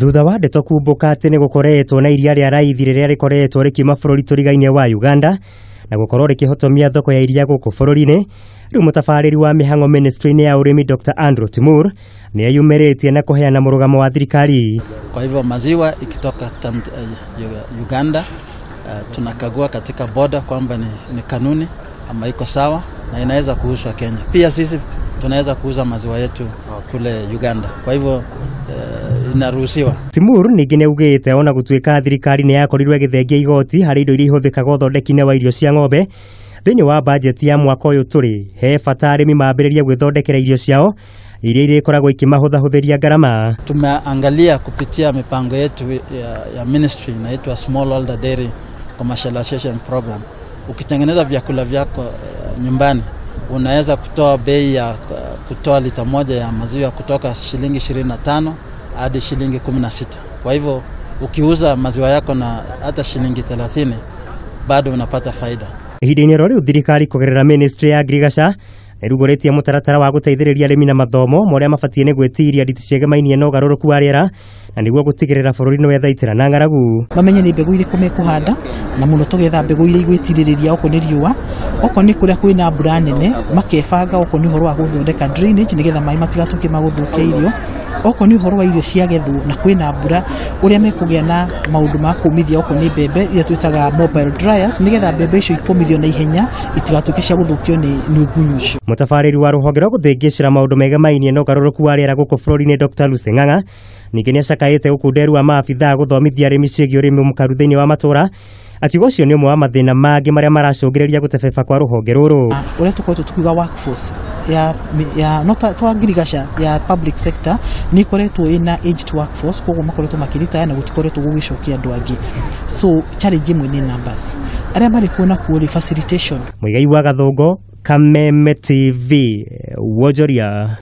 Thutha wa ndeto kumbũka atĩ nĩ gũkoretwo na iria rĩa raithi rĩrĩa rĩkoretwo rĩkiuma bũrũri tũrigainie wa Uganda na gũkorwo rĩkĩhotomia thoko ya iria gũkũ bũrũri-inĩ, rĩu mũtabarĩri wa mĩhang'o ministry-inĩ ya ũrĩmi Dr. Andrew Timur nĩ eyumĩrĩtie na kũheana mũrũgamo wa thirikari. Kwa hivyo maziwa ikitoka Uganda, tunakagua katika boda kwamba ni kanuni ama iko sawa na inaweza kuuzwa Kenya. Pia sisi tunaweza kuuza maziwa yetu kule Uganda. Kwa hivyo inaruhusiwa. Timur ningĩ nĩ augĩte ona gũtuĩka thirikari nĩ yakorirwo ĩgĩthengia igoti harĩ indo iria ihũthĩkaga ũthondeki-inĩ wa irio cia ng'ombe thĩinĩ wa bajeti ya mwaka ũyũ tũrĩ, he bata arĩmi mambĩrĩrie gwĩthondekera irio ciao iria irĩkoragwo ikĩmahũthahũthĩria ngarama. Tumeangalia kupitia mipango yetu ya ministry inaitwa Smallholder Dairy Commercialization Program. Ukitengeneza vyakula vyako nyumbani unaweza kutoa bei ya kutoa lita moja ya maziwa kutoka shilingi 25 hadi shilingi 16. Kwa hivyo ukiuza maziwa yako na hata shilingi 30 bado unapata faida. Ihinda-inĩ ro rĩu thirikari kũgerera ministry ya ngirigaca nĩrugũrĩtie mũtaratara wa gũteithĩrĩria arĩmi na mathomo ma ũrĩa mabatiĩ nĩ gwĩtiria nditi ciegemainie na ũgarũrũku wa rĩera na nĩguo gũtigĩrĩra bũrũri nĩ wethaitĩra na ng'aragu. Mamenye nĩ mbegũ irĩkũ mekũhanda na mũno tũgetha mbegũ iria igwĩtirĩrĩria okorwo nĩ riũa, okorwo nĩ kũrĩa kwĩna mbura nene makebanga, okorwo nĩ ũhoro wa gũthondeka drainage nĩgetha maĩ matigatuĩke ma gũthũkia irio, okorwo nĩ ũhoro wa irio ciagethwo na kwĩna mbura ũrĩa mekũgĩa na maũndũ ma kũmithia, okorwo nĩ mbembe iria twĩtaga mobile dryers nĩgetha mbembe icio ikũmithio na ihenya itigatuĩke cia gũthũkio nĩ ũgunyu ũcio. Mũtabarĩri wa rũhonge rwa gũthĩngĩcĩra maũndũ megemainie na ũgarũrũku wa rĩera gũkũ bũrũri-inĩ Dr. Lucy Ng'ang'a ningĩ nĩacakaĩte gũkunderu wa maabithaa gũthomithia arĩmi ciĩgiĩ ũrĩmi mũkaru thĩinĩ wa matũra, akiuga ũcio nĩ ũmwe wa mathĩna mangĩ marĩa maracũngĩrĩria gũtebeba kwa rũhonge rũrũ. Ũrĩa tũkoretwo tukiuga workforce ya no twa ngirigaca ya public sector nĩ ikoretwo ĩna aged workforce, koguo makoretwo makĩritaya na gũtikoretwo gũgĩcokia andũ angĩ, so challenge ĩmwe nĩ numbers arĩa marĩ kuo na kuo rĩ facilitation. Mũigai wa Gathũngũ, Kameme TV, Wonjoria.